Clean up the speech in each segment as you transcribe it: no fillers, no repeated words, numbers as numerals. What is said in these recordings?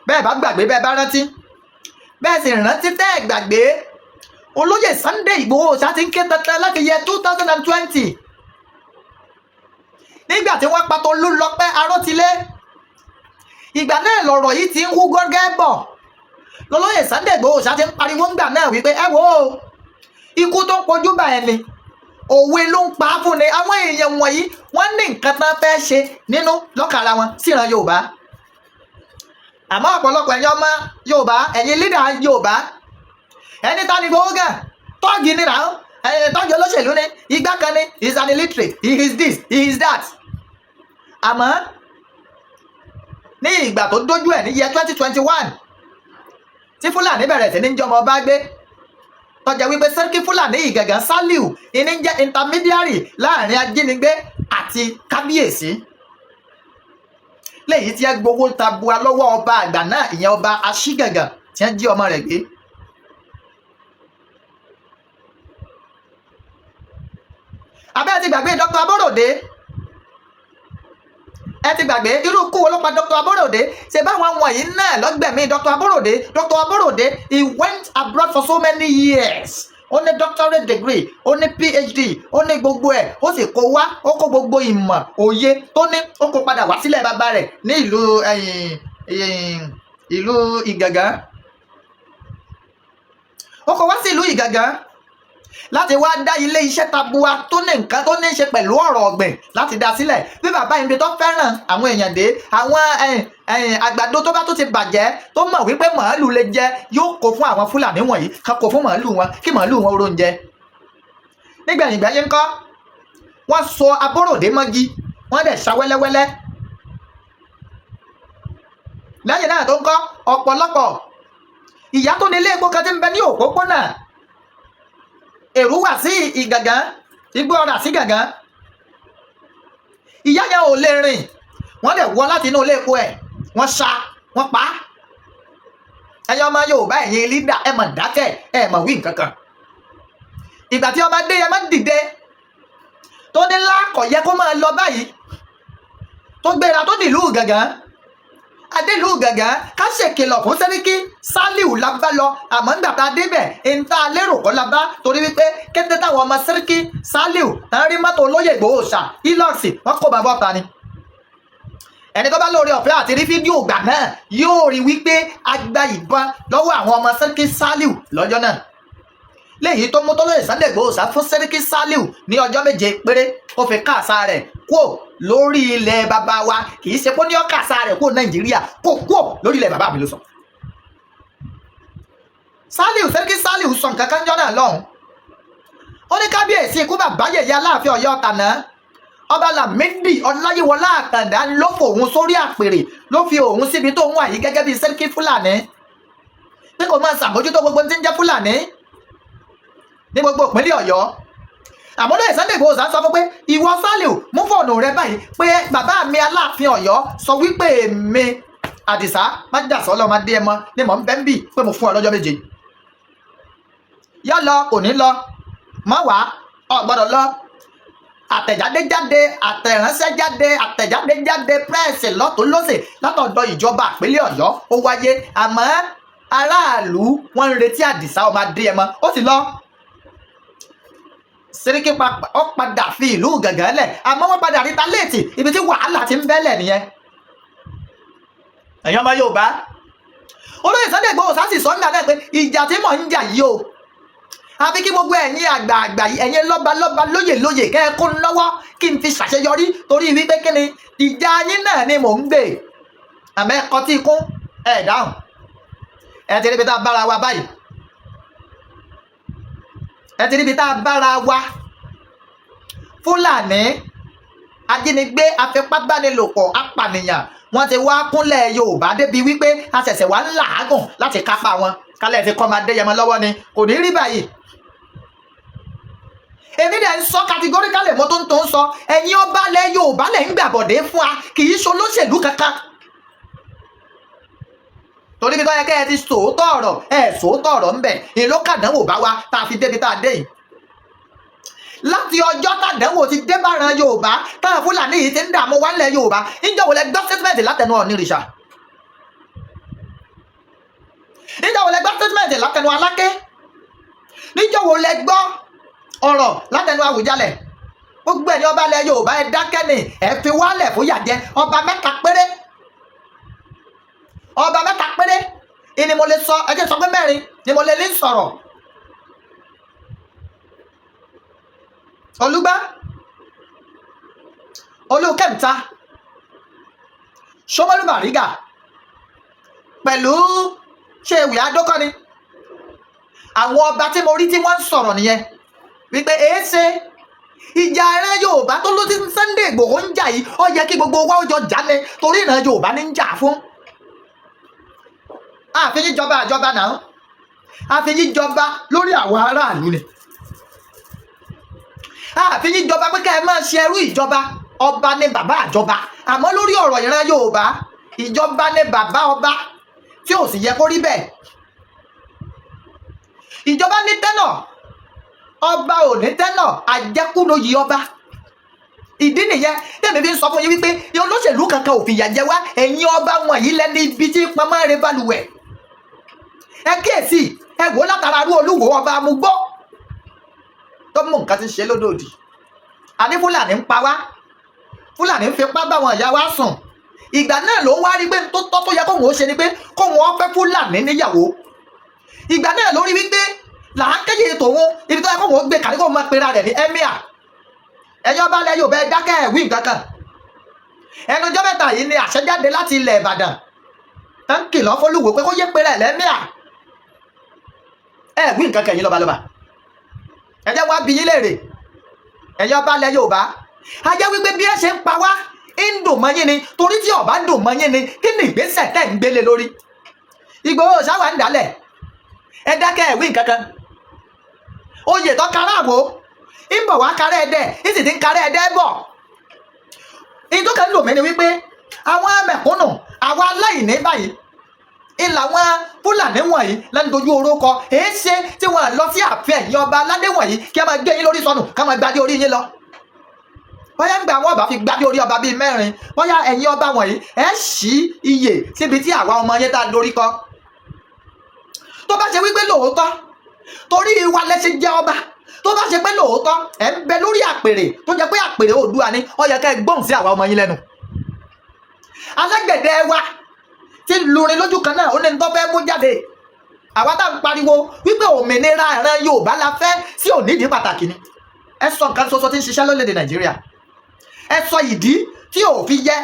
Bẹ́ẹ̀ bá gbàgbé, bẹ́ẹ̀ bá rántí, bẹ́ẹ̀ sì rántí tẹ́ ẹ̀ gbàgbé, olóyè Sunday Ìgbòho ṣá ti ń ké tantan láti year 2020, nígbà tí wọ́n pa Tolúlọpẹ́ Arótilé. Ìgbà náà lọ̀rọ̀ yìí ti ń hú gọ́gẹ́ bọ̀ lọ́lọ́yè Sunday Ìgbòho ṣá ti ń pariwo ńgbà náà wípé, ẹ wo, ikú tó ń pojú bá ẹni, òwe ló ń pa á fún ni. Àwọn èèyàn wọ̀nyí, wọ́n ní nǹkan tán fẹ́ ṣe nínú lọ́kàn ara wọn síran Yorùbá. Àmọ́ ọ̀pọ̀lọpọ̀ ẹ̀yin ọmọ Yorùbá, ẹ̀yin leader Yorùbá, ẹni ta ni Ìgbòho gan? Tọ́ọ̀gì ni náà, tọ́ọ̀gì olóṣèlú ni, igbá kan ni, he is an illiterate, he is this, he is that. Àmọ́ ní ìgbà tó dójú ẹ̀ ní year 2021, tí Fúlàní bẹ̀rẹ̀ sí ní jọmọ bá gbé, tọ́jà wípé Sẹ́ríkì Fúlàní Ìgàngán Sálíù ìní jẹ́ intermediary láàrin ajínigbé àti kábíyèsí, léyìí tí ẹ gbowó tabua lọ́wọ́ ọba àgbà náà, ìyẹn ọba Aṣígàngàn, tí wọ́n jí ọmọ rẹ̀ gbé. Abẹ́ ti gbàgbé Dr. Aborode? Ẹ ti gbàgbé irú kú wo ló pa Dr. Aborode? Ṣe báwọn wọ̀nyí náà lọ́gbẹ̀mí Dr. Aborode? Dr. Aborode, he went abroad for so many years. Ó ní doctorate degree, ó ní PhD, ó ní gbogbo ẹ̀, ó sì kó wá, ó kó gbogbo ìmọ̀ òye tó ní, ó kó padà wá sílẹ̀ bàbá rẹ̀ ní ìlú Ìgàngán. Ó kó wá sí ìlú Ìgàngán láti wá dá ilé iṣẹ́ tabua tó ní nǹkan tó ní í ṣe pẹ̀lú ọ̀rọ̀ ọ̀gbìn láti dá sílẹ̀. Bí bàbá yìí tó fẹ́ràn àwọn èèyàn dé, àwọn àgbàdo tó bá tó ti bàjẹ́, tó mọ̀ wípé màálù lè jẹ, yóò kó fún àwọn Fúlàní wọ̀nyí, ká kó fún màálù wọn, kí màálù wọn oró ń jẹ. Nígbẹ̀yìn gbẹ́yìn ńkọ́? Wọ́n sọ Abóròdé mọ́gí, wọ́n dẹ̀ ṣá wẹ́lẹ́wẹ́lẹ́. Lẹ́yìn náà tó ń kọ́ ọ̀pọ̀lọpọ̀ ìyá tó ní ilé epo kan tí ń bẹ ní òpópónà Èrúwà sí Ìgàngán, Igbó Ọrà sí Gàngán, ìyá yẹn ò lè rìn. Wọ́n dẹ̀ wọ́ láti inú ilé epo ẹ̀, wọ́n ṣá, wọ́n pa á. Ẹ̀yin ọmọ Yorùbá, ẹ̀yin leader, ẹ̀ mọ̀ dákẹ́, ẹ̀ mọ̀ wí nǹkan kan. Ìgbà tí ọmọdé yẹn máa dìde, tó ní lákọ̀ yẹ kó máa lọ báyìí, tó gbéra tó dìlú Gàngán, adélú Gàngán, ká ṣèkìlọ̀ fún Sẹ́ríkì Sálíù la bá lọ. Àmọ́ ńgbà tá a débẹ̀, ń tá a lérò kọ́ la bá, torí wípé kété táwọn ọmọ Sẹ́ríkì Sálíù tán rí mọ́tò olóyè Ìgbòho ṣà Hilux, wọ́n kó bàbá ọ̀ta ni. Ẹni tó bá lórí ọ̀fẹ́ àti rí fídíò gbà náà yóò rí wípé a gba ìbọn lọ́wọ́ àwọn ọmọ Sẹ́ríkì Sálíù lọ́jọ́ náà, léyìí tó mú tọ́lóyè Sunday Igboho sá fún Sẹ́ríkì Sálíù ní ọjọ́ 7 péré kó fi káàsá rẹ̀ kúò lórí ilẹ̀ bàbá wa. Kì í ṣe pé ó ní ó káàsá rẹ̀ kúò Nàìjíríà, kó kúò lórí ilẹ̀ bàbá mi ló sọ. Sálíù, Sẹ́ríkì Sálíù sọ nǹkan kan jọ́ náà lọ́hùn. Ó ní kábíyèsí, ikú bàbá yèyé Aláàfin Ọ̀yọ́ tàná, ọba Lámídì Ọláyíwọlá Àtàndá, ló fòun sórí àpèrè, ló fi òun síbi tó ń wà yìí gẹ́gẹ́ bí Sẹ́ríkì Fúlàní, pé kò máa ṣàmójútó gbogbo tí ń jẹ́ Fúlàní ní gbogbo ìpínlẹ̀ Ọ̀yọ́. Àmọ́ lóye Sunday Igboho sá sọ fún pé, ìwọ Sálíù, mú fóònù rẹ báyìí, pé bàbá mi Aláàfin Ọ̀yọ́ sọ wípé èmi Àdìsá má jà sọ́lọ́ má dé ẹ mọ́ ní mọ̀ ń bẹ́ ń bì, pé mo fún ọ lọ́jọ́ 7, yọ lọ, kò ní lọ mọ́, wá ọ gbọ́dọ̀ lọ. Àtẹ̀jáde jáde, àtẹ̀ránṣẹ́ jáde, àtẹ̀jáde jáde, press lọ́tún lọ́sẹ̀ látọ̀dọ̀ ìjọba ìpínlẹ̀ Ọ̀yọ́, ó wáyé. Àmọ́ aráàlú wọ́n ń retí Àdìsá ọmọ Adéyẹmọ, ó sì lọ. Sẹ́ríkì ó padà fi ìlú Gàngán lẹ̀, àmọ́ wọ́n padà retaliate. Ibi tí wàhálà ti ń bẹ́lẹ̀ nìyẹn. Ẹ̀yin ọmọ Yorùbá, olóyè Sunday Igboho sá sì sọ nígbà náà pé ìjà tí mò ń jà yìí o, àfi kí gbogbo ẹ̀yin àgbààgbà yìí, ẹ̀yin lọ́balọ́ba, lóyè lóyè, kẹ́ ẹ kó lọ́wọ́ kí n fi ṣàṣeyọrí, torí wípé kí ni, ìjà yín náà ni mò ń gbè. Àmọ́ ẹ kọtí ikún, ẹ dáhùn. Ẹ ti ríbi tá a bára wa báyìí, ẹ ti ríbi tá a bára wa. Fúlàní ajínigbé, afipábánilòpọ̀, apànìyàn, wọ́n ti wá kúnlẹ̀ Yorùbá débi wípé a ṣẹ̀ṣẹ̀ wá ń làágùn láti kápá wọn. Kálẹ̀ ti kọ́ máa Adéyẹmọ lọ́wọ́ ni, kò ní rí báyìí. Èmi dẹ̀ ń sọ categorically, mo tó ń sọ, ẹ̀yin ọba lẹ̀ Yorùbá lẹ̀ ń gbàbọ̀dé fún wa, kì í ṣe olóṣèlú kankan, torí bí tó yẹ kẹ́ ẹ ti sòótọ́ ọ̀rọ̀, ẹ sòótọ́ ọ̀rọ̀ ń bẹ̀. Ìlú kàdánwò bá wa tá a fi débi tá a dé yìí. Láti ọjọ́ tàdánwò ti dé báran Yorùbá, táwọn Fúlàní yìí ti ń dààmú wá nílẹ̀ Yorùbá, níjọ́ wo lẹ gbọ́ statement látẹnu Ọ̀nìrìṣà? Níjọ́ wo lẹ gbọ́ statement látẹnu Aláké? Níjọ́ wo lẹ gbọ́ ọ̀rọ̀ látẹnu Àwùjalẹ̀? Gbogbo ẹ̀yin ọba ilẹ̀ Yorùbá, ẹ dákẹ́ ni. Ẹ fi wálẹ̀ fún yàjẹ́. Ọba mẹ́ta péré, ọba mẹ́ta péré ni mo lè sọ. Ẹ jẹ́ sọ pé mẹ́rin ni mo lè ní sọ̀rọ̀: Olúgbá, Olúkẹ́mta, Ṣómólú Bàrígà pẹ̀lú ṣé ewì adókọ́ni. Àwọn ọba tí mo rí tí wọ́n ń sọ̀rọ̀ nìyẹn wípé èéṣe ìjà ìran Yorùbá tó ló ti Sunday Ìgbòho ń jà yìí, ó yẹ kí gbogbo wa ó jọ jà ní, torí ìran Yorùbá ní ń jà fún. Àfihàn ìjọba àjọba náà, àfihàn ìjọba lórí àwọn aráàlú ni. Àfihàn ìjọba pé ká ẹ máa ṣe ẹrú ìjọba. Ọba ní bàbá àjọba, àmọ́ lórí ọ̀rọ̀ ìran Yorùbá, ìjọba ní bàbá ọba, tí ò sì yẹ kó rí bẹ́ẹ̀. Ìjọba ní tenure, ọba ò ní tenure, àjẹkúnlóyè ọba. Ìdí nìyẹn tẹ̀mí fi ń sọ fún yín wípé olóṣèlú kankan ò fìyà jẹ wá. Ẹ̀yin ọba wọ̀nyí lẹ́ni ibi tí pamọ́ rẹ balùwẹ̀. Ẹ kíyèsí, ẹ wò látara arú Olúwo, ọba amúgbó tó mú nǹkan tí ń ṣe lódòdì. Àní Fúlàní ń pa wá, Fúlàní ń fipá báwọn ìyá wa sùn. Ìgbà náà ló ń wá rí pé tó tọ́ tó yẹ kóun ó ṣe ni pé kóun ó fẹ́ Fúlàní níyàwó. Ìgbà náà ló rí wípé làákẹ́yẹ tòun, ibi tó yẹ kóun ó gbé kàrí, kóun máa pera rẹ̀ ní emir. Ẹ̀yin ọba ilẹ̀ Yorùbá, ẹ dákẹ́, ẹ̀ wí nǹkan kan. Ẹnu ọjọ́ mẹ́ta yìí ni àṣẹjáde láti ilẹ̀ Ìbàdàn tá ń kìlọ̀ f'Olúwo pé kó yé pera ẹ̀ l'emir. Ẹ wí nǹkan kan. Ẹ̀yin lọ́balọ́ba, ẹ jẹ́ wá bi yín léèrè. Ẹ̀yin ọba ilẹ̀ Yorùbá, a jẹ́ wípé bí ẹ ṣe ń pa wá ń dùn mọ́ yín ni, torí tí ọba dùn mọ́ yín ni, kí ni ìgbésẹ̀ tẹ̀ ń gbélé lórí Ìgbòho ṣáwà ń dálẹ̀? Ẹ dákẹ́, ẹ̀ wí nǹkan kan. Oyè tó kára àwò ń bọ̀ wá kárẹ́ ẹ̀dẹ́, ń sì ti ń kárẹ́ ẹ̀dẹ́ bọ̀. Ìtò kan lò mí ni wípé àwọn mẹ̀kúnnù, àwọn aláìní báyìí ń làwọn Fúlàní wọ̀nyí lẹ́nu dojú oró kọ. Èé ṣe tí wọ́n lọ sí ààfin ẹ̀yìn ọba aládé wọ̀nyí kí a máa gbé yín lórí sọnù, ká máa gbadé orí yín lọ? Bóyá ń gbà àwọn ọba fi gbadé orí ọba bíi mẹ́rin, bóyá ẹ̀yin ọba wọ̀nyí ẹ̀ ṣí iyè síbi tí àwa ọmọ yẹn tá a dorí kọ. Tó bá ṣe wípé lóòótọ́ torí wa lẹ ṣe jẹ́ ọba, tó bá ṣe pé lóòótọ́ ẹ̀ ń bẹ lórí àpèrè tó jẹ́ pé àpèrè Oòduà ni, ó yẹ ká ẹ gbóhùn sí àwa ọmọ yín lẹ́nu. Alágbẹ̀dẹ wa tí ń lurin lójú kan náà, ó ní tó fẹ́ mú jáde. Àwa tá à ń pariwo wípé òmìnira ìran Yorùbá la fẹ́ sí ònídìí pàtàkì ni. Ẹ sọ nǹkan ṣoṣo tí ń ṣiṣẹ́ lórílẹ̀‐èdè Nàìjíríà. Ẹ sọ ìdí tí ò fi yẹ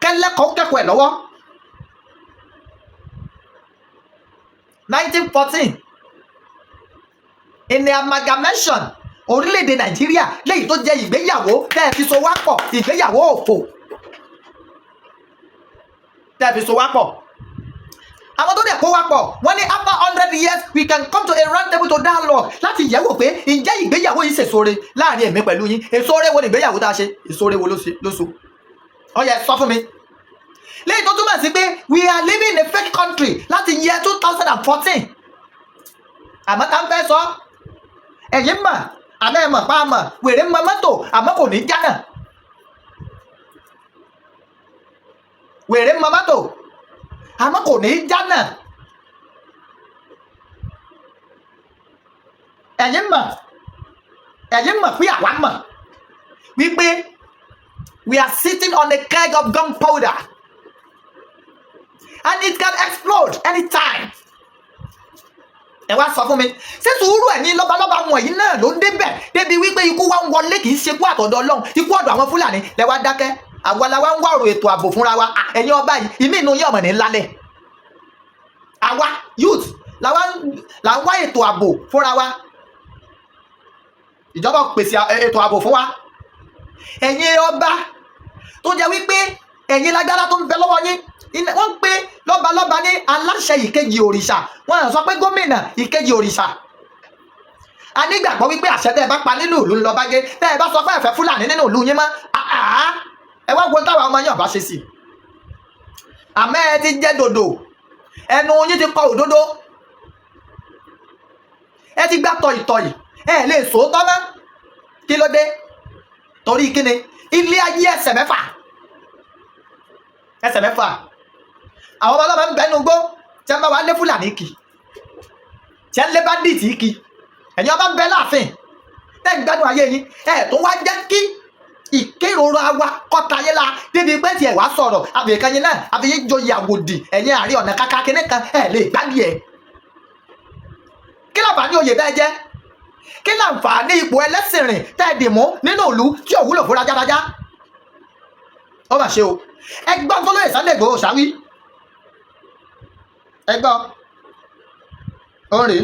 kẹ́lẹ́kọ̀ọ́ kẹ́kọ̀ọ́ ẹ̀ lọ́wọ́. 1914 in the amalgamation orílẹ̀-èdè Nàìjíríà, léyìí tó jẹ́ ìgbéyàwó tẹ́ ẹ fi so wá pọ̀, ìgbéyàwó òfò tẹ́ ẹ fi so wá pọ̀. Àwọn tó dẹ̀ kó wá pọ̀, wọ́n ní after 100 years we can come to a round table to dialogue láti yẹ̀wò pé ǹjẹ́ ìgbéyàwó yìí ṣèso re láàrin èmi pẹ̀lú yín. Èso re wo ni ìgbéyàwó tá a ṣe? Èso re wo ló ṣe ló so? Ó yẹ sọ fún mi. Léyìí tó túmọ̀ sí pé we are living in a fake country láti year 2014. Àmọ́ tá ń fẹ́ sọ, ẹ̀yin mọ̀, àmọ́ ẹ̀ mọ̀ pa mọ̀. Wèrè mọ mọ́tò, àmọ́ kò ní jánà. Wèrè mọ mọ́tò, àmọ́ kò ní jánà. Ẹ̀yin mọ̀, ẹ̀yin mọ̀ pé àwa mọ̀ wípé we are sitting on a keg of gunpowder and it can explode anytime. Ẹ wá sọ fún mi, ṣé sùúrù ẹ̀yin lọ́balọ́ba wọ̀nyí náà ló ń débẹ̀ débi wípé ikú wa ń wọlé, kì í ṣe ikú àtọ̀dọ̀ Ọlọ́run, ikú ọ̀dọ̀ àwọn Fúlàní lẹ wá dákẹ́? Àwa la wá ń wá ọ̀rọ̀ ètò ààbò fúnra wa. Ẹ̀yin ọba yìí, ìmí inú yín ọmọ ní lálẹ́. Àwa youth là ń wá ètò ààbò fúnra wa. Ìjọba pèsè ètò ààbò fún wa. Ẹ̀yin ọba tó jẹ́ wípé ẹ̀yin lágbára tó ń bẹ lọ́wọ́ yín, wọ́n ń pè lọ́balọ́ba ní aláṣẹ ìkejì òrìṣà. Wọ́n sọ pé gómìnà ìkejì òrìṣà. A nígbàgbọ́ wípé àṣẹ tẹ́ ẹ bá pa nínú ìlú ńlọ bá gé. Tẹ́ ẹ bá sọ pé ẹ fẹ́ Fúlàní nínú ìlú yín mọ́, ẹ wá wo táwa ọmọ yín ọba ṣe sí. Àmọ́ ẹ ti jẹ́ dòdò, ẹnu yín ti kọ òdodo, ẹ ti gbá tọ̀ìtọ̀ì, ẹ lè sòótọ́ mọ́. Kí ló dé? Torí kíni? Ilé ayé ẹsẹ̀ mẹ́fà, ẹsẹ̀ mẹ́fà. Àwọn ọmọ ọlọ́mọ ń bẹnu gbó. Tí wọ́n bá wa lé Fúlàní kì, tí wọ́n lé bandit kì, ẹ̀yin ọba ń bẹ láàfin, tẹ́ ń gbádùn ayé yín, ẹ̀ tó wá jẹ́ kí ìkérora wa kọ́ta yé la débi pé tiẹ̀ wá sọ̀rọ̀ àbẹ̀kan yín náà àbẹ̀yìn joyè àwòdì, ẹ̀yin Ààrẹ Ọ̀nà Kàkà kínní kan, ẹ̀ lè gbádìí ẹ̀. Kí láǹfààní oyè bẹ́ẹ̀ jẹ́? Kí láǹfààní ipò ẹlẹ́sìn rìn tẹ́ ẹ dì mú nínú ìlú tí ò wúlò fún rájárájá? Ó mà ṣe o. Ẹ gbọ́ fọlọ́yè Sunday Igboho ṣáwí, ẹ gbọ́, ó rèé.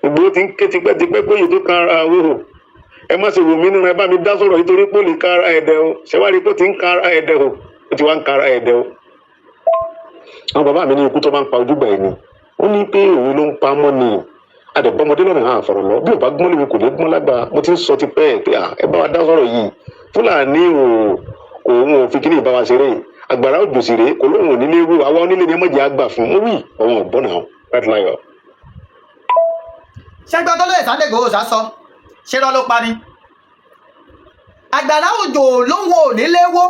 Ìgbòho ti ń ké tipẹ́tipẹ́ pé èyí tó kan ara o, ẹ má ṣe wò mí nínú, ẹ bá mi dá sọ̀rọ̀ yìí torí pé ó lè kan ara ẹ̀dẹ̀ o. Ṣé wàá rí i pé ó ti ń kan ara ẹ̀dẹ̀ o? Ó ti wá ń kan ara ẹ̀dẹ̀ o. Àwọn bàbá mi ní ikú tó máa ń pa ojúgbà ẹ̀ ni. Ó ní pé òun ló ń pa mọ́ ni àdẹ̀bọ́mọdé lọ́nà hàn àfọ̀rọ̀ lọ. Bí ò bá gbọ́n léwu, kò ní gbọ́n lágbà. Mo ti ń sọ tipẹ́ pé ẹ bá wa dá sọ̀rọ̀ yìí. Fúlàní ò, òun ò fi kíní ìbá wa ṣeré. Àgbàrá òjò sì rèé, kò lóun ò nílé wú. Àwa onílé ni ẹ mọ̀jẹ̀ àgbà fún un wí. Òun ò gbọ́n náà right láyọ̀. Ṣẹ́gbọ́n tó lóye Sunday Igboho sá sọ, ṣé rọ́ ló pa ni? Àgbàrá òjò lóhun ò nílé wó,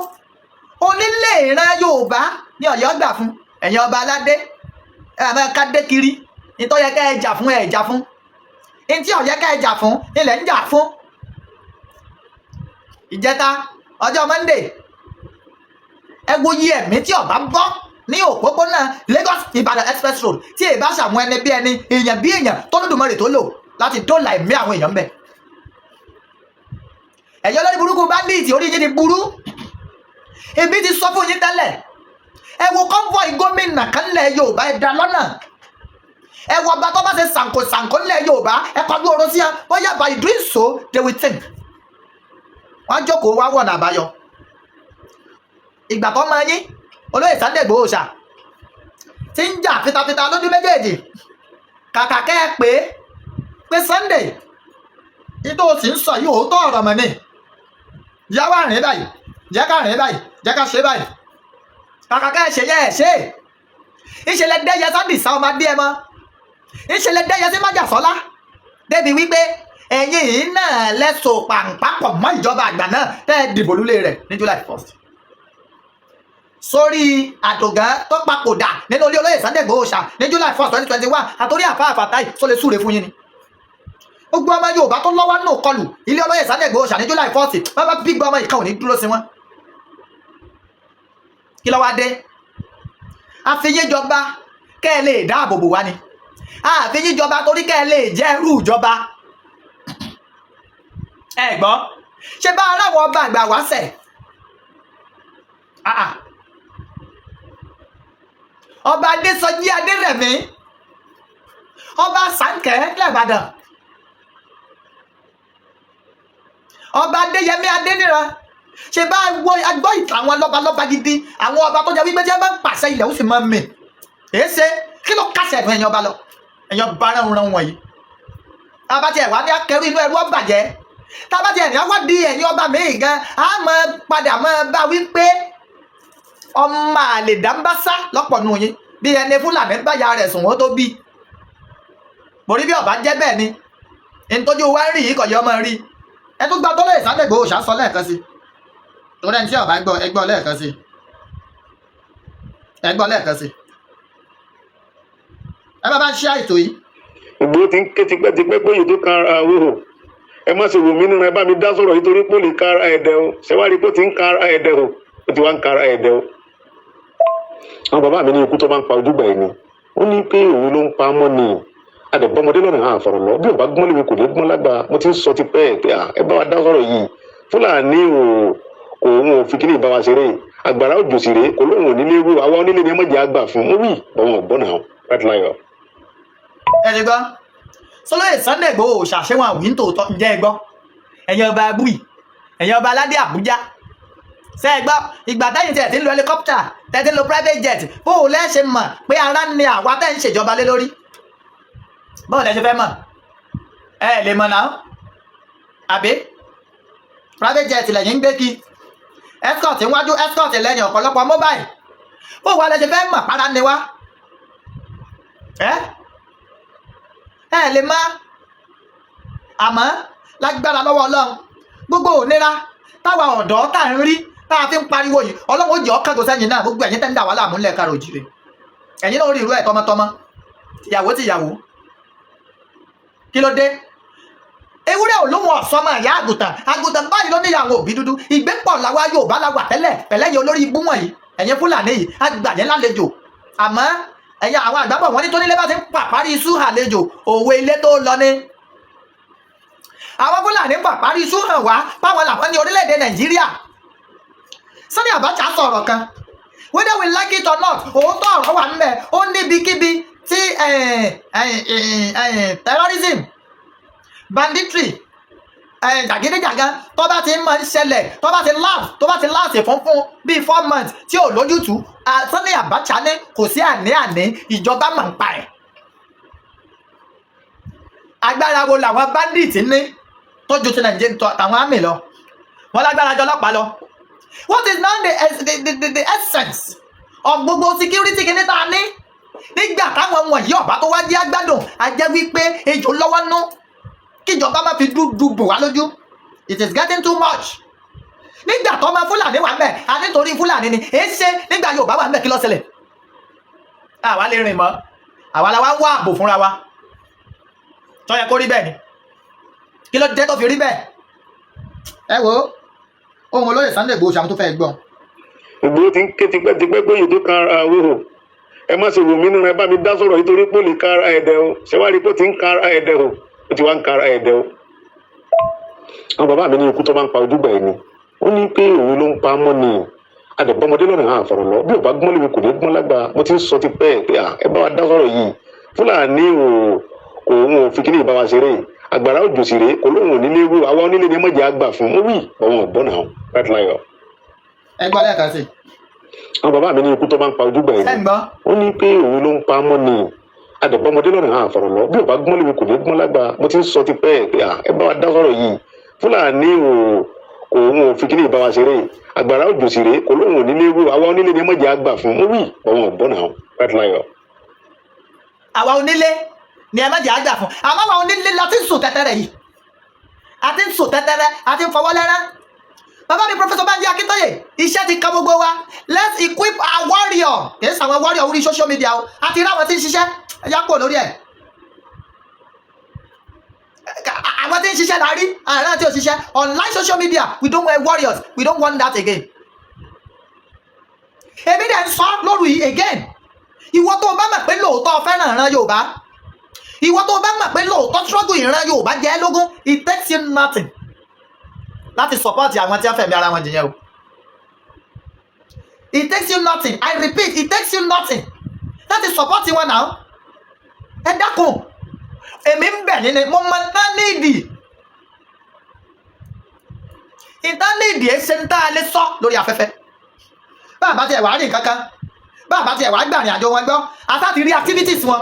onílé ìran Yorùbá ní Ọ̀yọ́ gbà fún. Ẹ̀yin ọba aládé, ẹ àmọ́ ká dé kiri nítorí yẹ ká ẹ jà fún, ẹ jà fún ntí ó yẹ ká ẹ jà fún, ilẹ̀ ń jà fún. Ìjẹta, ọjọ́ Monday, ẹ wo iye ẹ̀mí tí ọba bọ́ ní òpópónà Lagos Ìbàdàn Express Road, tí èyí bá ṣàwọn ẹni bí ẹni, èèyàn bí èèyàn tó lódùmarè tó lò láti dóòlà ẹ̀mí àwọn èèyàn bẹ̀. Ẹ̀yin olórí burúkú bandit, orí yín ti burú. Èmi ti sọ fún yín tẹ́lẹ̀. Ẹ wo convoy gómìnà kan lẹ̀ Yorùbá, ẹ dá lọ́nà. Ẹ wo ọba tó bá ṣe sànkò sànkò ńlẹ̀ Yorùbá, ẹ kọjú oró sí ẹ. Bóyá by doing so they will think, wọ́n á jókòó wá wọ̀nà àbáyọ. Ìgbà tó máa yín olóyè Sunday Igboho ṣá ti ń jà fitafita lójú méjèèjì, kàkà kẹ́ ẹ pé pé Sunday, ìtò sì ń sọ yìí, òótọ́ ọ̀rọ̀ mọ̀ ni, yá wá rìn báyìí, jẹ́ ká rìn báyìí, jẹ́ ká ṣe báyìí, kàkà kẹ́ ẹ ṣe yẹ ẹ ṣe, ìṣẹ̀lẹ̀ dẹ́yẹ Sunday sá ọmọ adé ẹ mọ́, ìṣẹ̀lẹ̀ dẹ́yẹ sí májàsọ́lá, débi wípé ẹ̀yin yìí náà lẹ́sọ̀ pàǹpàpọ̀ mọ́ ìjọba àgbà náà tẹ́ ẹ dìbò lulẹ̀ rẹ̀ ní July 1st, sórí àdògán tó papòdà nínú ilé olóyè Sunday Igboho ṣá ní July 1st 2021, àtòrí àfa àfàtàì tó lè súre fún yín ni. Gbogbo ọmọ Yorùbá tó lọ́wọ́ nù kọlù ilé olóyè Sunday Igboho ṣá ní July 1st, bàbá bí gbọ́ ọmọ ìkan ò ní dúró sí wọn. Kí ló wá dé? Àfiyíjọba kẹ́ ẹ lè dáàbò bò wá ni. Àfiyíjọba torí kẹ́ ẹ lè jẹ́ ẹrú ìjọba. Ẹ gbọ́, ṣé bá ara àwọn ọba àgbà wá sẹ̀? Ah ah. Ọba Adésọjí Adérẹ̀mí, ọba Sànkẹ́ lẹ́bàdàn, ọba Adéyẹmí Adéníran, ṣe bá wọ agbọ́ ìtàn àwọn lọ́balọ́ba gidi, àwọn ọba tó jẹ́ wípé tí wọ́n bá ń pàṣẹ, ilẹ̀ ó sì máa ń mì. Èé ṣe, kí ló kásẹ̀ ẹ̀dùn ẹ̀yin ọba lọ, ẹ̀yin ọba ránran wọ̀nyí? Tába tiẹ̀ wá ní akẹ́rù inú ẹrú ọ̀bàjẹ́, tába tiẹ̀ ní awádìí ẹ̀yin ọba míì gan, á máa padà máa bá wípé ọmọ àlè dáńbásá lọ́pọ̀ nù yín, bí ẹni Fúlàní báyà rẹ̀ sùn wọ́n tó bí borí. Bí ọba jẹ́ bẹ́ẹ̀ ni ntọ́jú wa ń rí yìí, kọ̀ yọ ọmọ rí. Ẹ tún gba tọ́lẹ̀ Sunday Igboho ṣá sọ lẹ́ẹ̀kan sí, torí ẹni tí ọba gbọ́, ẹ gbọ́ lẹ́ẹ̀kan sí, ẹ gbọ́ lẹ́ẹ̀kan sí. Ẹ bá ń ṣe àìtò yìí. Ìgbòho ti ń ké tipẹ́tipẹ́ pé èyí tó kan ara o, ẹ má ṣe wò mí nínú, ẹ bá mi dá sọ̀rọ̀ yìí torí pé ó lè kan ara ẹ̀dẹ̀ o. Ṣé wàá rí i pé ó ti ń kan ara ẹ̀dẹ̀ o? Ó ti wá ń kan ara ẹ̀dẹ̀ o. Àwọn bàbá mi ní ikú tó máa ń pa ojúgbà ẹ̀ ni. Ó ní pé òun ló ń pa á mọ́ ni àdẹ̀bọ́mọdé lọ́nà hàn àfọ̀rọ̀ lọ. Bí ò bá gbọ́n léwu, kò ní gbọ́n lágbà. Mo ti ń sọ tipẹ́ pé ẹ bá wa dá sọ̀rọ̀ yìí. Fúlàní ò, òun ò fi kíní ìbá wa ṣeré. Àgbàrá òjò sì rèé, kò lóun ò nílé wú. Àwa onílé ni ẹ mọ̀jẹ̀ àgbà fún un wí. Òun ò gbọ́n náà right láyọ̀. Ẹ ti gbọ́ sọlọ́yè Sunday Igboho ṣàṣewọ̀n àwìn tòótọ́. Ǹjẹ́ ẹ gbọ́, ẹ̀yin ọba abúì, ẹ̀yin ọba aládé Àbújá, ṣé ẹ gbọ́? Ìgbà tẹ́yìn tí ẹ̀ ti ń lo helicopter, tẹ́ ti ń lo private jet, bó o lẹ́ ṣe mọ̀ pé ara ni àwa tẹ́ ń ṣèjọba lé lórí? Bó o lẹ́ ṣe fẹ́ mọ̀? Ẹ lè mọ̀ náà, àbí private jet lẹ́yìn ń gbé kí, escort níwájú, escort lẹ́yìn, ọ̀pọ̀lọpọ̀ mobile, bó o wà lẹ́ ṣe fẹ́ mọ̀ para ni wá? Ẹ ẹ lè má. Àmọ́ lágbára lọ́wọ́ Ọlọ́run, gbogbo ònira táwa ọ̀dọ́ tá à ń rí, tá a fi ń pariwo yìí, Ọlọ́run ó jẹ́ ọ̀kẹ́gùn sẹ́yìn náà. Gbogbo ẹ̀yin tẹ́ ń dà wá láàmú ńlẹ̀ káàrọ̀ òjìrè. Ẹ̀yin náà rí irú ẹ̀ tọmọtọmọ, tìyàwó tìyàwó. Kí ló dé? Ewúrẹ́ ò lóhun ọ̀sọ́mọ ìyá àgùntàn, àgùntàn báyìí ló níyàwó òbí dúdú. Ìgbépọ̀ làwa Yorùbá la wà tẹ́lẹ̀ pẹ̀lẹ́yìn olórí ibú wọ̀nyí. Ẹ̀yin Fúlàní yìí, àgbàyẹn lálejò, àmọ́ ẹ̀yin àwọn àgbàbọ̀ wọ́n ní tó nílé bá ti ń pàparí iṣu àlejò, òwe ilé tó lọ ní. Àwọn Fúlàní pàparí iṣu hàn wá báwọn làwọn ní orílẹ̀-èdè Nàìjíríà. Sani Abacha sọ̀rọ̀ kan, whether we like it or not, òótọ́ ọ̀rọ̀ wà ńbẹ̀. Ó níbikíbi tí terrorism, banditry, jàgídíjàgan tó bá ti máa ń ṣẹlẹ̀, tó bá ti last fún bíi 4 months tí ò lójútùú, Sani Abacha ní kò sí àní-àní, ìjọba máa ń pa ẹ̀. Agbára wo làwọn bandit ní tó ju ti Nàìjíríà tàwọn army lọ? Wọn lágbára jọ ọlọ́pàá lọ. What is now the essence of gbogbo security kìíní tá a ní nígbà táwọn wọ̀nyí ọ̀bá tó wá jẹ́ agbádùn? A jẹ́ wípé ejò lọ́wọ́ nú, kíjọba má fi dúdú bò wá lójú. It is getting too much. Nígbà tó ọmọ Fúlàní wà ńbẹ̀, a nítorí Fúlàní ni èé ṣe. Nígbà Yorùbá wà ńbẹ̀, kí ló ṣẹlẹ̀? Àwa lè rìn mọ́, àwa la wá ń wá ààbò fúnra wa. Tó yẹ kó rí bẹ́ẹ̀ ni? Kí ló dé tó fi rí bẹ́ẹ̀? Ẹ wo ohun olóyè Sunday Igboho ṣàwọn tó fẹ́ gbọ́. Ìgbòho ti ń ké tipẹ́tipẹ́ pé èyí tó kan ara wo o, ẹ má ṣe wò mí nínú, ẹ bá mi dá sọ̀rọ̀ yìí torí pé ó lè kan ara ẹ̀dẹ̀ o. Ṣé wàá rí i pé ó ti ń kan ara ẹ̀dẹ̀ o? Ó ti wá ń kan ara ẹ̀dẹ̀ o. Àwọn bàbá mi ní ikú tó máa ń pa ojúgbà ẹ̀ ni. Ó ní pé òun ló ń pa á mọ́ ni àdẹ̀bọ́mọdé lọ́nà hàn àfọ̀rọ̀ lọ. Bí ò bá gbọ́n léwu, kò ní gbọ́n lágbà. Mo ti ń sọ tipẹ́ pé à, ẹ bá wa dá sọ̀rọ̀ yìí. Fúlàní ò, òun ò fi kíní ìbá wa ṣeré. Àgbàrá òjò sì rèé, kò lóun ò nílé wò. Àwa onílé ni ẹ mọ̀jẹ̀ àgbà fún. Ó wì ọ̀wọ́n ọ̀gbọ́n náà right láyọ̀. Ẹ gbọ́ lẹ́ẹ̀kan sí i. Àwọn bàbá mi ní ikú tó máa ń pa ojúgbà ẹ̀ Ẹ ni. ń gbọ́. Ó ní pé òun ló ń pa á mọ́ ni àdẹ̀bọ́mọdé lọ́nà hàn àfọ̀rọ̀ lọ. Bí ò bá gbọ́n léwu, kò ní gbọ́n lágbà. Mo ti ń sọ tipẹ́ pé à, ẹ bá wa dá sọ̀rọ̀ yìí. Fúlàní ò, òun ò fi kíní ìbá wa ṣeré. Àgbàrá òjò sì rèé, kò lóun ò nílé wò. Àwa onílé ni ẹ mọ̀jẹ̀ àgbà fún. Ó wì ọ̀wọ́n ọ̀gbọ́n náà right láyọ̀. Àwa onílé ni ẹ má jẹ́ àgbà fún, àmọ́ àwa onílé la ti ń sùn tẹ́tẹ́rẹ́ yìí, a ti ń sùn tẹ́tẹ́rẹ́, a ti ń fọwọ́ lẹ́rán. Bàbá mi, Professor Banji Akintoye, iṣẹ́ ti kan gbogbo wa. Let's equip our warrior. Kì í sàwọn warrior orí social media o, a ti rí àwọn tí ń ṣiṣẹ́. Ẹ yá kúrò lórí ẹ̀. Àwọn tí ń ṣiṣẹ́ la rí, àwọn tí ò ṣiṣẹ́ online social media, we don't want warriors, we don't want that again. Èmi dẹ̀ ń sọ lóru yìí again, ìwọ tó o bá mọ̀ pé lóòótọ́ fẹ́ràn ìran Yorùbá, ìwọ tó o bá mọ̀ pé lóòótọ́ struggle ìran Yorùbá jẹ́ lógún, it takes you nothing láti support àwọn tí wọ́n fẹ̀mí ara wọn jìyẹn o. It takes you nothing, I repeat, it takes you nothing láti support wọn náà. Ẹ dákun, èmi ń bẹ̀ nínú mo mọ tán nídìí ìtàn nídìí ẹ ṣe ń tá a lè sọ lórí afẹ́fẹ́. Bá a bá tiẹ̀ wá rí nǹkan kan, bá a bá tiẹ̀ wá gbàrin àjò wọn gbọ́, àtàtì rí activities wọn.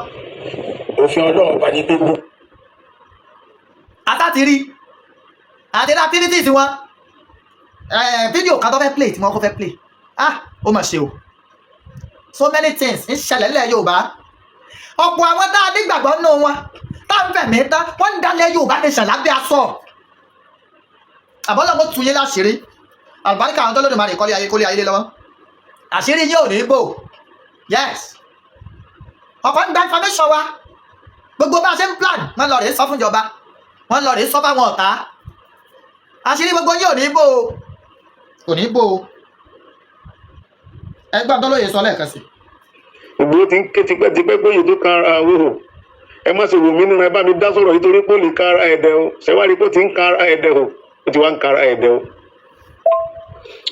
Òfin Ọlọ́run bá ní pé gbogbo Àtàtì rí àti rí activities wọn. Fídíò kan tó fẹ́ play, tí wọ́n kọ́ fẹ́ play, ah, ó mà ṣe o. So many things ń ṣẹlẹ̀ nílẹ̀ Yorùbá. Ọ̀pọ̀ àwọn tá a nígbàgbọ́ nínú wọn, tá a ń fẹ̀mí tán, wọ́n ń dalẹ̀ Yorùbá nation lábẹ́ aṣọ. Àbọ́lọ́mọ tún yín láṣìírí. Àlùbáríkà àwọn tó lódùmarè kọ́lé ayé, kólé ayé lé lọ́wọ́, àṣírí yín ò ní bò. Yes, ọkọ̀ ń gba information wa. Gbogbo bá a ṣe ń plan, wọ́n lọ rèé sọ fún ìjọba, wọ́n lọ rèé sọ fáwọn ọ̀tá. Àṣírí gbogbo yín ò ní bò o, kò ní bò o. Ẹgbọ́n tó lóye sọ lẹ́ẹ̀kan sí. Ìgbòho ti ń ké tipẹ́tipẹ́ pé èyí tó kan ara wo o, ẹ má ṣe wò mí nínú, ẹ bá mi dá sọ̀rọ̀ yìí torí pé ó lè kan ara ẹ̀dẹ̀ o. Ṣé wàá rí i pé ó ti ń kan ara ẹ̀dẹ̀ o? Ó ti wá ń kan ara ẹ̀dẹ̀ o.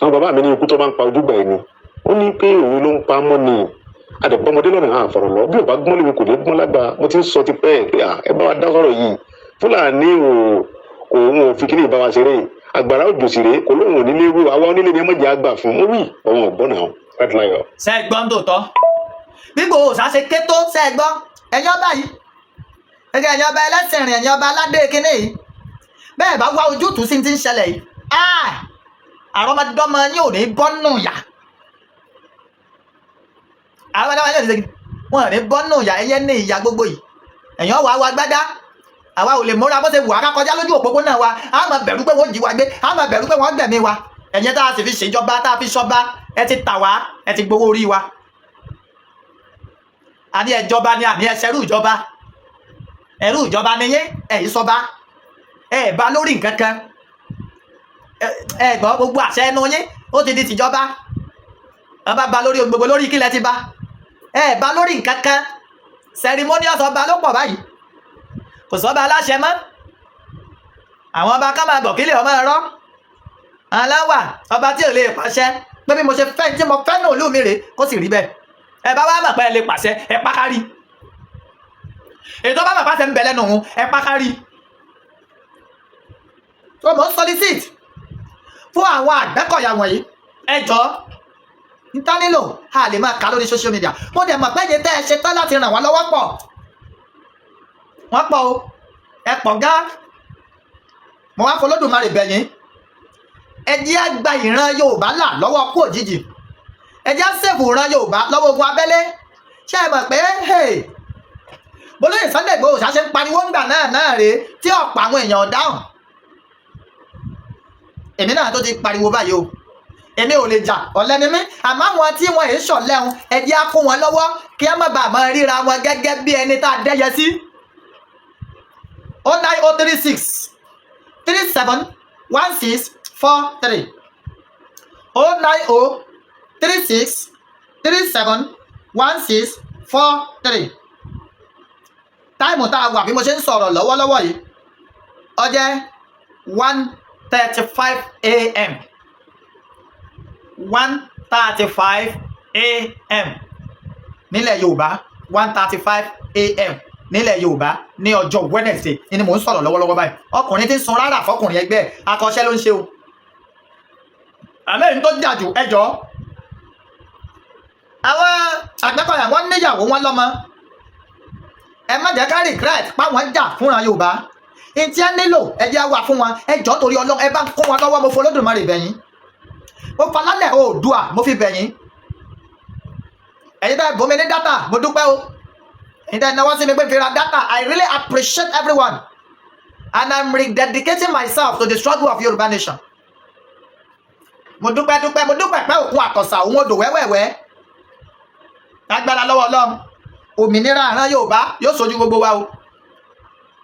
Àwọn bàbá mi ní ikú tó máa ń pa ojúgbà ẹ̀ ni. Ó ní pé òun ló ń pa á mọ́ ni àdẹ̀bọ́mọdé lọ́nà hàn àfọ̀rọ̀ lọ. Bí ò bá gbọ́n léwu, kò ní gbọ́n lágbà. Mo ti ń sọ tipẹ́ pé à, ẹ bá wa dá sọ̀rọ̀ yìí. Fúlàní ò, òun ò fi kíní ìbá wa ṣeré. Àgbàrá òjò sì rèé, kò lóun ò nílé wò. Àwa onílé ni ẹ mọ̀jẹ̀ àgbà fún. Ó wì ọ̀wọ́n ọ̀gbọ́n náà right láyọ̀. Ṣe é gbọ́n tòótọ́ bí Ìgbòho ṣá ṣe ké tó? Ṣe é gbọ́, ẹ̀yin ọba yìí, ẹ̀yin ọba ẹlẹ́sìn rìn, ẹ̀yin ọba aládé kínní yìí, bẹ́ẹ̀ bá wá ojútùú sí ti ń ṣẹlẹ̀ yìí, ah, àrọ́mọdọ́mọ yín ò ní bọ́ nù yà. Àrọ́mọdọ́mọ yín ò ní segin, wọn ò ní bọ́ nù yà. Ẹ̀yẹ ní ìyà gbogbo yìí, ẹ̀yin ọ̀wà wa gbádá, àwa ò lè múra bó ṣe wù á ká kọjá lójú òpópónà wa. A máa bẹ̀rù pé wọ́n jí wa gbé, a máa bẹ̀rù pé wọ́n gbẹ̀mí wa. Ẹ̀yin tá a sì fi ṣèjọba, tá a fi ṣọba, ẹ ti tà wá, ẹ ti gbowó orí wa. Àní ẹjọba ni, àní ẹsẹrú ìjọba, ẹrú ìjọba ni yín. Ẹ̀yin sọba, ẹ bá lórí nǹkan kan. Ẹ gbọ́, gbogbo àṣẹ ẹnu yín ó ti di tìjọba. Wọn bá ba lórí ohun gbogbo, lórí kílẹ̀ ti ba, ẹ bá lórí nǹkan kan. Ceremonious ọba ló pọ̀ báyìí, kò sọ́ba aláṣẹ mọ́. Àwọn ọba ká máa bọ̀ kílẹ̀ ọmọ ẹ̀rọ aláwà, ọba tí ò lè pàṣẹ pé bí mo ṣe fẹ́ tí mo fẹ́ nù ìlú mi rèé, kó sì rí bẹ́ẹ̀. Ẹ bá wá mọ̀ pé ẹ lè pàṣẹ, ẹ pákárí. Ètò bá mọ̀ pàṣẹ ń bẹ lẹ́nu òun, ẹ pákárí. Tó mọ̀ ń solicit fún àwọn Àgbẹ̀kọ̀yà wọ̀nyí, ẹ jọ̀ọ́, níta nílò a lè máa kà lórí social media. Mo dẹ̀ mọ̀ pé ẹ̀yin tẹ́ ẹ ṣe tán láti ràn wá lọ́wọ́ pọ̀, wọ́n pọ̀ o, ẹ pọ̀ gá. Mo wá fọlọ́dùmarè bẹ̀ yín, ẹ jẹ́ á gba ìran Yorùbá là lọ́wọ́ kú òjijì, ẹ jẹ́ á save ìran Yorùbá lọ́wọ́ ogun abẹ́lé. Ṣé ẹ mọ̀ pé bólóyè Sunday Igboho ṣáṣe ń pariwo ńgbà náà náà rèé tí ọ̀pọ̀ àwọn èèyàn dáhùn? Èmi náà tó ti pariwo báyìí o. Èmi ò lè jà, ọ̀lẹ ni mí, àmọ́ àwọn tí wọ́n èé ṣọ̀lẹ́hun, ẹ jẹ́ á kún wọn lọ́wọ́ kí á má bàa máa ríra wọn gẹ́gẹ́ bí ẹni tá a dẹ́yẹ sí. 09036371643, 09036371643. Time tá a wà bí mo ṣe ń sọ̀rọ̀ lọ́wọ́lọ́wọ́ yìí, ó jẹ́ 1:35 a.m., 1:35 a.m. nílẹ̀ Yorùbá, 1:35 a.m. nílẹ̀ Yorùbá ní ọjọ́ Wednesday ni mò ń sọ̀rọ̀ lọ́wọ́lọ́wọ́ báyìí. Ọkùnrin tí ń sun rárá fọkùnrin ẹgbẹ́ ẹ̀, akọ́ṣẹ́ ló ń ṣe o. Àmọ́ èyí tó jà jù, ẹjọ́ àwọn Àgbẹ̀kọ̀yà, wọ́n níyàwó, wọn lọ́mọ. Ẹ má jẹ́ ká regret páwọn jà fúnra Yorùbá. Ntí ẹ nílò, ẹ jẹ́ wà fún wọn. Ẹ jọ̀ọ́, torí Ọlọ́run, ẹ bá ń kún wọn lọ́wọ́. Mo fọlọ́dùmarè bẹ̀yìn, mo falálẹ̀ Oòduà, mo fi bẹ̀yìn. Ẹ̀yin tẹ́ ẹ bùn mi ní data, mo dúpẹ́ o. Ẹ̀yin tẹ́ ẹ náwó sí mi pé n fi ra data, I really appreciate everyone and I'm rededicating myself to the struggle of Yorùbá nation. Mo dúpẹ́ dúpẹ́, mo dúpẹ́ pẹ́ òkun àtọ̀sà òun odò wẹ́wẹ́wẹ́. Lágbára lọ́wọ́ Ọlọ́run, òmìnira àrán Yorùbá yóò sojú gbogbo wa o.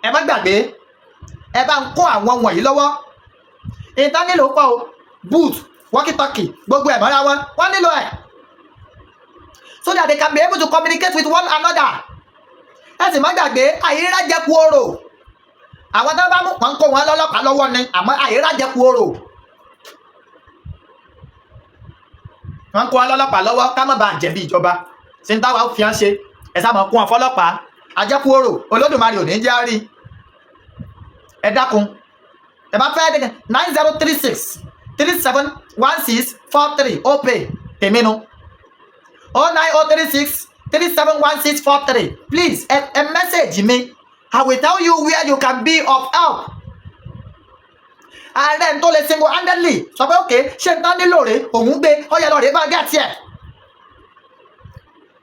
Ẹ má gbàgbé, ẹ bá ń kó àwọn wọ̀nyí lọ́wọ́. Ìta nílò pọ̀ o, boot, walkie-talkie, gbogbo ẹ̀ mọ́ra wọn, wọ́n nílò ẹ̀ so that they can be able to communicate with one another. Ẹ sì má gbàgbé, àyírájẹkù orò, àwọn tó bá mú wọn kó wọn lọ́lọ́pàá lọ́wọ́ ni, àmọ́ àyírájẹkù orò, wọn kó wọn lọ́lọ́pàá lọ́wọ́ ká má bàa jẹ̀bi ìjọba. Ṣé ń táwa fi hàn ṣe? Ẹ sá máa kó wọn fọlọ́pàá. Àjẹkù orò, Olódùmarè ò ní jẹ́ á rí. Ẹ dákun, ẹ bá fẹ́ 9036371643, Opay tèmi nu, 09036371643. Please, ẹ message mi, I will tell you where you can be of help. Ààrẹ tó lè single handedly sọ pé òkè ṣé n tán nílò rè, òun gbé ọyẹ lọ rè bá gẹ̀ẹ́tì ẹ̀.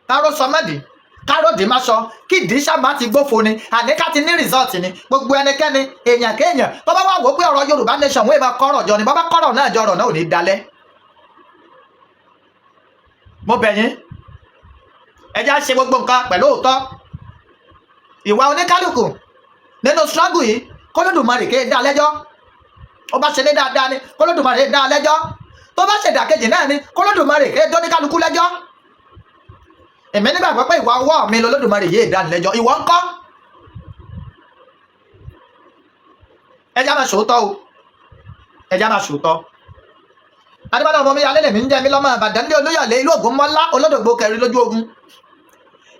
Káró sọ mẹ́dì, káró dì má sọ kí ìdí sábà ti gbófo ni, àní ká ti ní result ni. Gbogbo ẹnikẹ́ni, èèyàn kéèyàn tó bá wà wò pé ọ̀rọ̀ Yorùbá nation wọ́n máa kọ́rọ̀ jọ ni, bá bá kọ́rọ̀ náà jọ, ọ̀rọ̀ náà ò ní dalẹ̀. Mo bẹ̀ yín, ẹ já ṣe gbogbo nǹkan pẹ̀lú òótọ́. Ìwà oníkálukú nínú struggle yìí, k'Olódùmarè kéé dá lẹ́jọ́. Ó bá ṣe ní dáadáa ni, k'Olódùmarè dá lẹ́jọ́. Tó bá ṣèdàkejì náà ni, k'Olódùmarè kéé dóníkálukú lẹ́jọ́. Èmi nígbàgbọ́ pé ìwà ọwọ́ mi lOlódùmarè yéé dá lẹ́jọ́. Ìwọ ńkọ́? Ẹ já máa ṣòótọ́ o, ẹ já máa ṣòótọ́. Adébádọ́ ọmọ mi alẹ́ lèmi ń jẹ́ mi lọ́mọ Ìbàdàn ní Olúyọ̀lé, ìlú Ògúnmọ́lá, olódògbò kẹrin lójú ogun,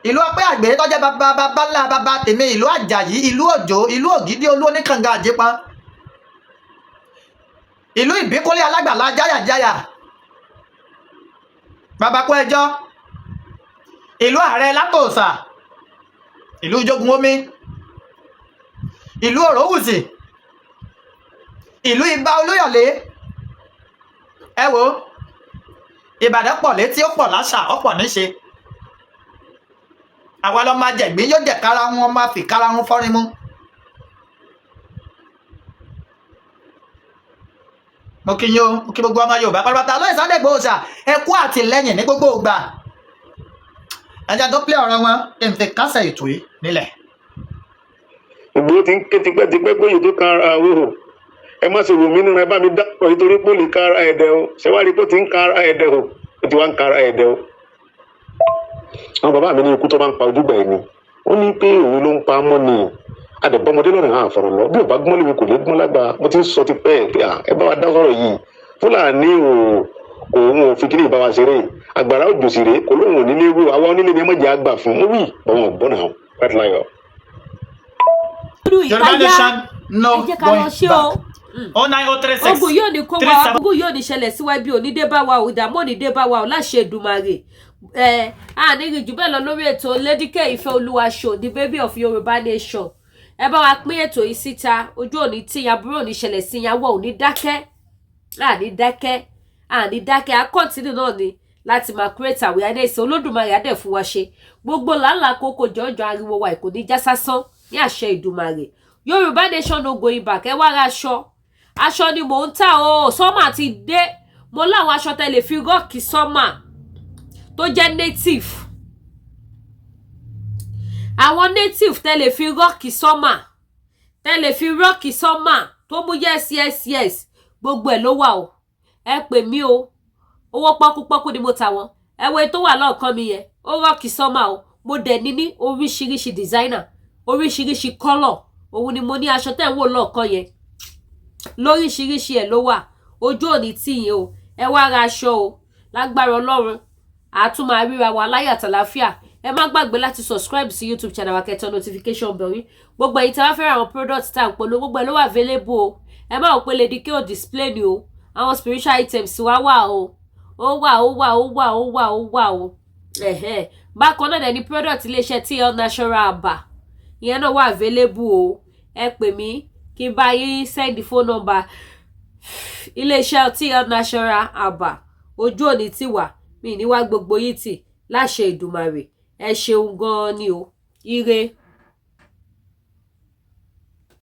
ìlú ọpẹ́ àgbẹ̀ tọ́jẹ́ bàbá bàbá ńlá bàbá tèmi, ìlú Àjàyí, ìlú Òjó, ìlú Ògídí, olú oníkànga àjẹpá, ìlú Ìbíkúnlé alágbàlá jáyàjáyà, bàbá kú ẹjọ́, ìlú ààrẹ látòsà, ìlú jogun omi, ìlú Òrówùsì, ìlú Ibà Olúyọ̀lé. Ẹ wo, Ìbàdàn pọ̀ létí, ó pọ̀ láṣà, ó pọ̀ níṣe. Àwa lọ́ máa jẹ̀gbín yóò jẹ̀ kára wọn, máa fi kára wọn fọ́rin mú. Mo kí yín o, mo kí gbogbo ọmọ Yorùbá pátápátá. Lóye Sunday Igboho ṣá, ẹ kú àtìlẹ́yìn ní gbogbo ìgbà. Ẹ jẹ́ tó pílẹ̀ ọ̀rọ̀ wọn kí n fi kásẹ̀ ètò yìí nílẹ̀. Ìgbòho ti ń ké tipẹ́tipẹ́ pé èyí tó kan ara o, ẹ má ṣe wò mí nínú, ẹ bá mi dá ọ̀rọ̀ yìí torí pé ó lè kan ara ẹ̀dẹ̀ o. Ṣé wàá rí i pé ó ti ń kan ara ẹ̀dẹ̀ o? Ó ti wá ń kan ara ẹ̀dẹ̀ o. Àwọn bàbá mi ní ikú tó bá ń pa ojúgbà ẹni, ó ní pé òun ló ń pa á mọ́ ni. Adẹ̀bọ́mọdé lọ́rùn hàn àfọ̀rọ̀ lọ bí ò bá gbọ́n léwu, kò lè gbọ́n lágbà. Mo ti ń sọ ti pẹ́ pé à, ẹ bá wa dá sọ̀rọ̀ yìí. Fúlàní ò, òun ò fi kíní ìbá wa ṣeré. Àgbàrá òjò sì rèé, kò lóun ò nílé wí. Àwa onílé ni ẹ má jẹ́ àgbà fún un wí bọ́wọ́n ọ̀gbọ́n náà right láyọ̀. Olú Yorùbá ìkáyà nation, no ẹ jẹ́ ká lọ going ṣe o. back. 09036 Ogun yóò ní kó three wa seven ogun yóò ní ṣẹlẹ̀ sí wa, ibi òní dé bá wa o, ìdààmú òní dé bá wa o, láṣẹ Èdùmàrè. Ẹ a ní rí jù bẹ́ẹ̀ lọ lórí ètò Lady K Ìfẹ́ Olúwa show, the baby of Yorùbá nation. Ẹ bá wa pín ètò yìí síta. Ojú òní tí aburú òní ṣẹlẹ̀ sí yàwó òní dákẹ́, àní dákẹ́, àní dákẹ́. A continue náà ni láti máa create awareness. Olódùmarè á dẹ̀ fún wa ṣe. Gbogbo làálàá kókó jọjọ ariwo wa kò ní já sásán ní àṣẹ Ìdùmarè. Yorùbá nation, no going back. Ẹ wá ra aṣọ. Aṣọ ni mò ń tà o. Summer ti dé. Mo láwọn aṣọ tẹ́ lè fi rock summer tó jẹ́ native, àwọn native tẹ́ lè fi rock summer, tẹ́ lè fi rock summer tó mú. Yes, gbogbo ẹ̀ ló wà o. Ẹ pè mí o. Owó pọ́kúpọ́kú ni mo tà wọ́n. Ẹ wo tó wà lọ́ọ̀kan mi yẹn, ó rock summer o. Mo dẹ̀ ní oríṣiríṣi designer, oríṣiríṣi colour. Òun ni mo ní aṣọ tẹ́ ń wò lọ́ọ̀kan yẹn, lóríṣiríṣi ẹ̀ ló wà. Ojú òní tì yín o. Ẹ wá ra aṣọ o. Lágbára Ọlọ́run, àtún máa ríra wa láyọ̀ àtàláfíà. Ẹ má gbàgbé láti subscribe sí YouTube channel wa, kẹ́ tẹ notification bell yín. Gbogbo ẹ̀yin tí a bá fẹ́ ra àwọn product tá à ń polówó, gbogbo ẹ̀ ló wà available o. Ẹ má wò pé Lady K ò display ni o. Àwọn spiritual items wa wà o. Ó wà, ó wà, ó wà, ó wà, ó wà o. Ẹ̀hẹ́n. Bákan náà dẹ̀ ni product iléeṣẹ́ TL Natural Herbal, ìyẹn náà wà available o. Ẹ pè mí kí n bá yín send phone number iléeṣẹ́ TL Natural Herbal. Ojú òní ti wà mí ní wá gbogbo yìí tì láṣẹ Ìdùmarè. Ẹ ṣeun gan-an ni o. Ire.